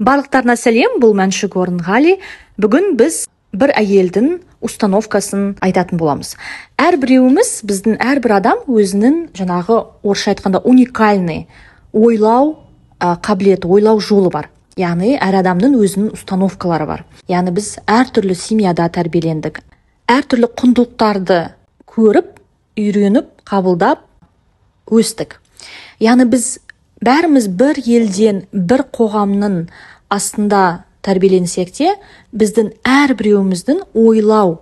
Барлықтарына сәлем, бұл Мәншүк Орынғали. Бүгін біз бір әйелдің установкасын айтатын боламыз. Әрбіреуіміз, біздің әрбір адам өзінің жаңағы орысша айтқанда уникальный ойлау қабілеті, ойлау жолы бар. Яғни әр адамның өзінің установкалары бар. Яғни біз әртүрлі семьяда тәрбиелендік, әртүрлі құндылықтарды көріп, үйреніп, қабылдап өстік. Яғни біз бәріміз бір елден, бір қоғамның астында тәрбиеленсек те, біздің әрбіреуіміздің ойлау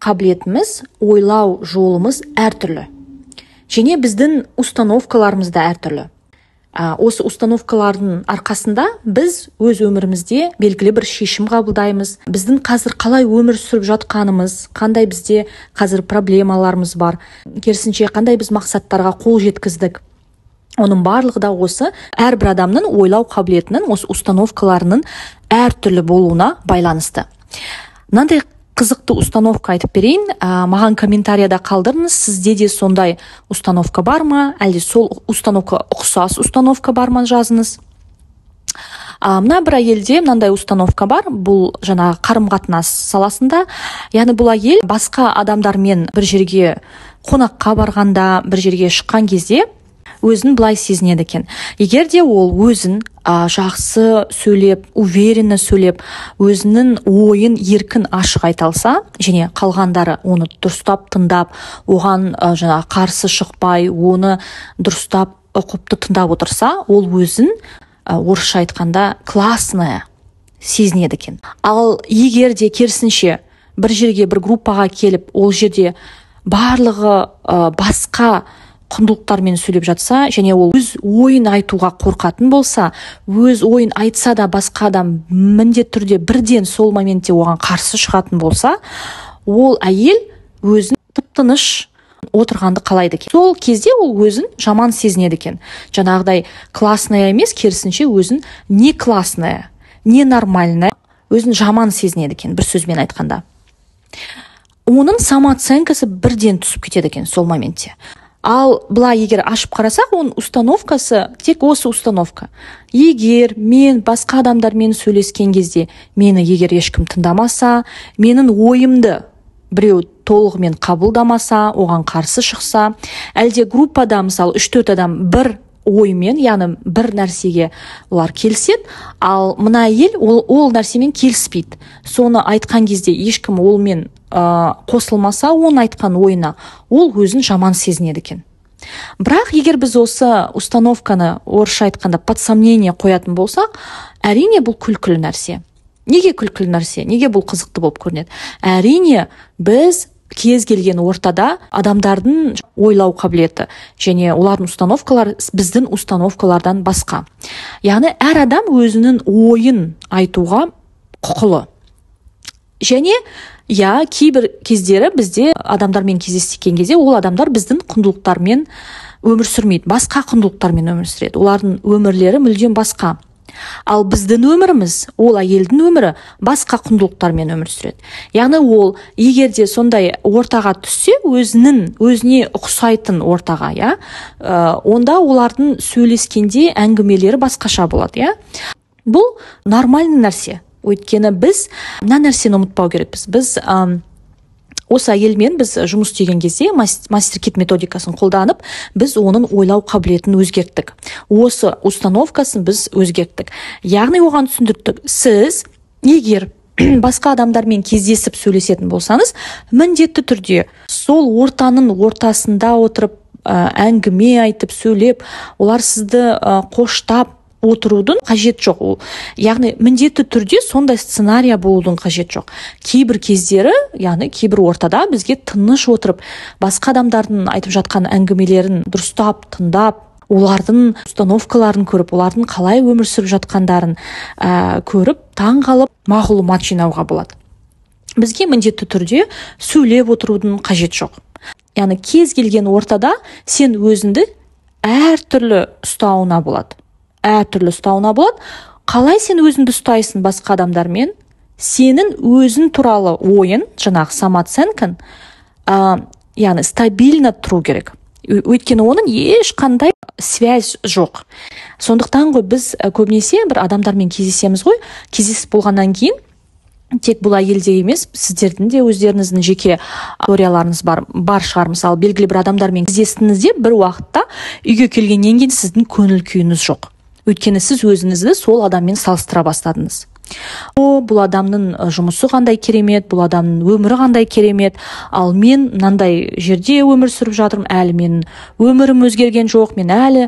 қабілетіміз, ойлау жолымыз әртүрлі. Және біздің установкаларымыз да әртүрлі. Осы установкалардың арқасында біз өз өмірімізде белгілі бір шешім қабылдаймыз. Біздің қазір қалай өмір сүріп жатқанымыз, қандай бізде қазір проблемаларымыз бар, керісінше қандай біз мақсаттарға қол жеткіздік. Оның барлығы да осы әрбір адамның ойлау қабілетінің, осы установкаларының әртүрлі болуына байланысты. Мынандай қызықты установка айтып берейін. Маған комментарияда қалдырыңыз, сізде де сондай установка бар ма, әлде сол установка ұқсас установка бар ма, жазыңыз. Мына бір әйелде мынандай установка бар, бұл жаңағы қарым-қатынас саласында. Яғни бұл әйел басқа адамдармен бір жерге қонаққа барғанда, бір жерге шыққан кезде өзін былай сезінеді екен. Егер де ол өзін жақсы сөйлеп, уверенно сөйлеп, өзінің ойын еркін ашық айта алса, және қалғандары оны дұрыстап тыңдап, оған жаңағы қарсы шықпай, оны дұрыстап ұқыпты тыңдап отырса, ол өзін орысша айтқанда классная сезінеді екен. Ал егер де керісінше бір жерге, бір группаға келіп, ол жерде барлығы басқа құндылықтармен сөйлеп жатса, және ол өз ойын айтуға қорқатын болса, өз ойын айтса да басқа адам міндетті түрде бірден сол моментте оған қарсы шығатын болса, ол әйел өзін тып-тыныш отырғанды қалайды екен. Сол кезде ол өзін жаман сезінеді екен. Жаңағыдай классная емес, керісінше өзін не классная, не нормальная, өзін жаман сезінеді екен, бір сөзбен айтқанда. Оның самооценкасы бірден түсіп кетеді екен сол моментте. Ал былай егер ашып қарасақ, оның установкасы тек осы установка. Егер мен басқа адамдармен сөйлескен кезде мені егер ешкім тыңдамаса, менің ойымды біреу толығымен қабылдамаса, оған қарсы шықса, әлде группада мысалы 3-4 адам бір оймен, яғни бір нәрсеге олар келіседі, ал мына әйел ол нәрсемен келіспейді. Соны айтқан кезде ешкім олмен қосылмаса, оның айтқан ойына, ол өзін жаман сезінеді екен. Бірақ егер біз осы установканы орысша айтқанда под сомнение қоятын болсақ, әрине бұл күлкілі нәрсе. Неге күлкілі нәрсе? Неге бұл қызықты болып көрінеді? Әрине біз кез келген ортада адамдардың ойлау қабілеті және олардың установкалары біздің установкалардан басқа. Яғни әр адам өзінің ойын айтуға құқылы. Және кейбір кездері бізде адамдармен кездескен кезде ол адамдар біздің құндылықтармен өмір сүрмейді, басқа құндылықтармен өмір сүреді. Олардың өмірлері мүлдем басқа. Ал біздің өміріміз, ол әйелдің өмірі басқа құндылықтармен өмір сүреді. Яғни ол егер де сондай ортаға түссе, өзіне ұқсайтын ортаға, онда олардың сөйлескенде әңгімелері басқаша болады, иә. Бұл нормальный нәрсе. Өйткені біз мына нәрсені ұмытпау керекпіз. Біз осы әйелмен біз жұмыс істеген кезде мастер-кит методикасын қолданып, біз оның ойлау қабілетін өзгерттік. Осы установкасын біз өзгерттік. Яғни оған түсіндірдік, сіз егер басқа адамдармен кездесіп сөйлесетін болсаңыз, міндетті түрде сол ортаның ортасында отырып, әңгіме айтып, сөйлеп, олар сізді қоштап отырудың қажеті жоқ. Ол, яғни міндетті түрде сондай сценария болудың қажеті жоқ. Кейбір кездері, яғни кейбір ортада бізге тыныш отырып, басқа адамдардың айтып жатқан әңгімелерін дұрыстап тыңдап, олардың установкаларын көріп, олардың қалай өмір сүріп жатқандарын көріп, таң қалып, мағлұмат жинауға болады. Бізге міндетті түрде сөйлеп отырудың қажеті жоқ. Яғни кез келген ортада сен өзіңді әртүрлі ұстауына болады. Әртүрлі ұстауына болады. Қалай сен өзіңді ұстайсың басқа адамдармен, сенің өзің туралы ойын, жаңағы самооценкаң, яғни стабильно тұру керек. Өйткені оның ешқандай связь жоқ. Сондықтан ғой біз көбінесе бір адамдармен кездесеміз ғой, кездесіп болғаннан кейін тек бұл әйелде емес, сіздердің де өздеріңіздің жеке историяларыңыз бар шығар. Мысалы, белгілі бір адамдармен кездестіңіз де, бір уақытта үйге келгеннен кейін сіздің көңіл күйіңіз жоқ. Өйткені сіз өзіңізді сол адаммен салыстыра бастадыңыз. О, бұл адамның жұмысы қандай керемет, бұл адамның өмірі қандай керемет, ал мен мынандай жерде өмір сүріп жатырмын, әлі менің өмірім өзгерген жоқ, мен әлі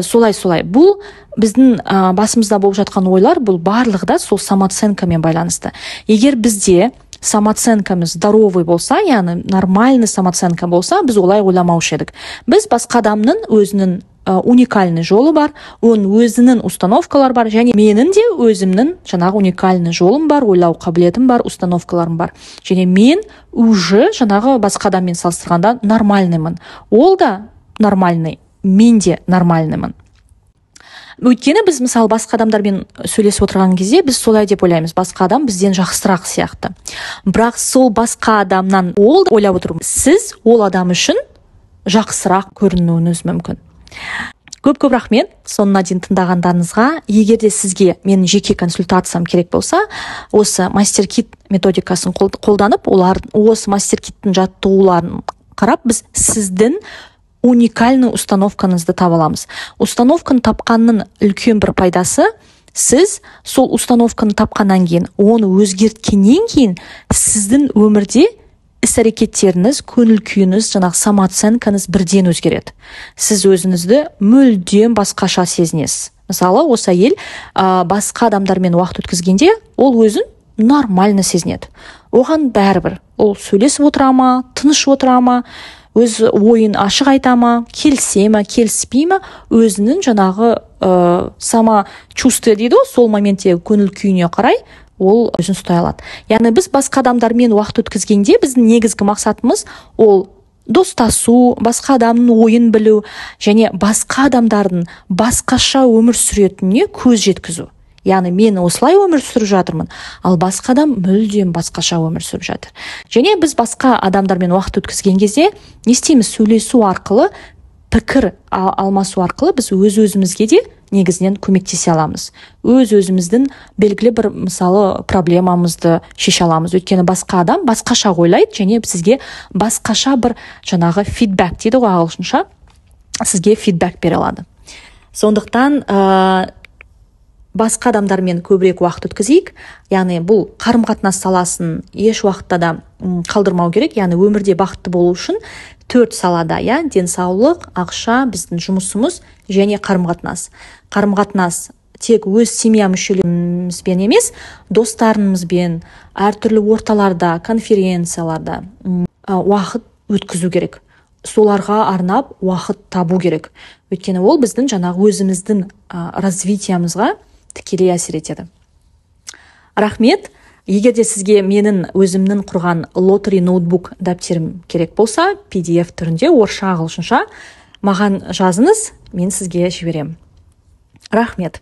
солай-солай. Бұл біздің басымызда болып жатқан ойлар, бұл барлығы да сол самооценкамен байланысты. Егер бізде самооценкамыз здоровый болса, яғни нормальный самооценка болса, біз олай ойламаушы едік. Біз басқа адамның өзінің уникальный жолы бар, оның өзінің установкалары бар, және менің де өзімнің жаңағы уникальный жолым бар, ойлау қабілетім бар, установкаларым бар. Және мен уже жаңағы басқа адаммен салыстырғанда нормальныймын. Ол да нормальный, мен де нормальныймын. Өйткені біз, мысалы, басқа адамдармен сөйлесіп отырған кезде біз солай деп ойлаймыз, басқа адам бізден жақсырақ сияқты. Бірақ сол басқа адамнан ол ойлап отыр, сіз ол адам үшін жақсырақ көрінуіңіз мүмкін. Көп-көп рахмет соңына дейін тыңдағандарыңызға. Егер де сізге менің жеке консультациям керек болса, осы мастер-кит методикасын қолданып, олар осы мастер-киттің жаттығуларын қарап, біз сіздің уникальный установкаңызды таба аламыз. Установканы тапқанның үлкен бір пайдасы, сіз сол установканы тапқаннан кейін, оны өзгерткеннен кейін сіздің өмірде іс-әрекеттеріңіз, көңіл күйіңіз, жаңағы самооценкаңыз бірден өзгереді. Сіз өзіңізді мүлдем басқаша сезінесіз. Мысалы, осы әйел басқа адамдармен уақыт өткізгенде ол өзін нормально сезінеді. Оған бәрібір, ол сөйлесіп отыра ма, тыныш отыра ма, өз ойын ашық айта ма, келісе ма, келіспей ма, өзінің жаңағы самочувствие дейді ғой, сол моменттегі көңіл күйіне қарай ол өзін ұстай алады. Яғни біз басқа адамдармен уақыт өткізгенде біздің негізгі мақсатымыз ол достасу, басқа адамның ойын білу және басқа адамдардың басқаша өмір сүретініне көз жеткізу. Яғни мен осылай өмір сүріп жатырмын, ал басқа адам мүлдем басқаша өмір сүріп жатыр. Және біз басқа адамдармен уақыт өткізген кезде не істейміз? Сөйлесу арқылы, пікір алмасу арқылы біз өз-өзімізге де негізінен көмектесе аламыз. Өз-өзіміздің белгілі бір, мысалы, проблемамызды шеше аламыз. Өйткені басқа адам басқаша ойлайды және сізге басқаша бір жаңағы фидбэк дейді ғой ағылшынша, сізге фидбэк бере алады. Сондықтан басқа адамдармен көбірек уақыт өткізейік. Яғни бұл қарым-қатынас саласын еш уақытта да қалдырмау керек. Яғни өмірде бақытты болу үшін 4 салада, денсаулық, ақша, біздің жұмысымыз және қарым-қатынас. Қарым-қатынас тек өз семья мүшелерімізбен емес, достарымызбен, әртүрлі орталарда, конференцияларда уақыт өткізу керек. Соларға арнап уақыт табу керек. Өйткені ол біздің жаңағы өзіміздің развитиямызға тікелей әсер етеді. Рахмет. Егер де сізге менің өзімнің құрған Lottery Notebook дәптерім керек болса, PDF түрінде, орысша, ағылшынша, маған жазыңыз, мен сізге жіберемін. Рахмет.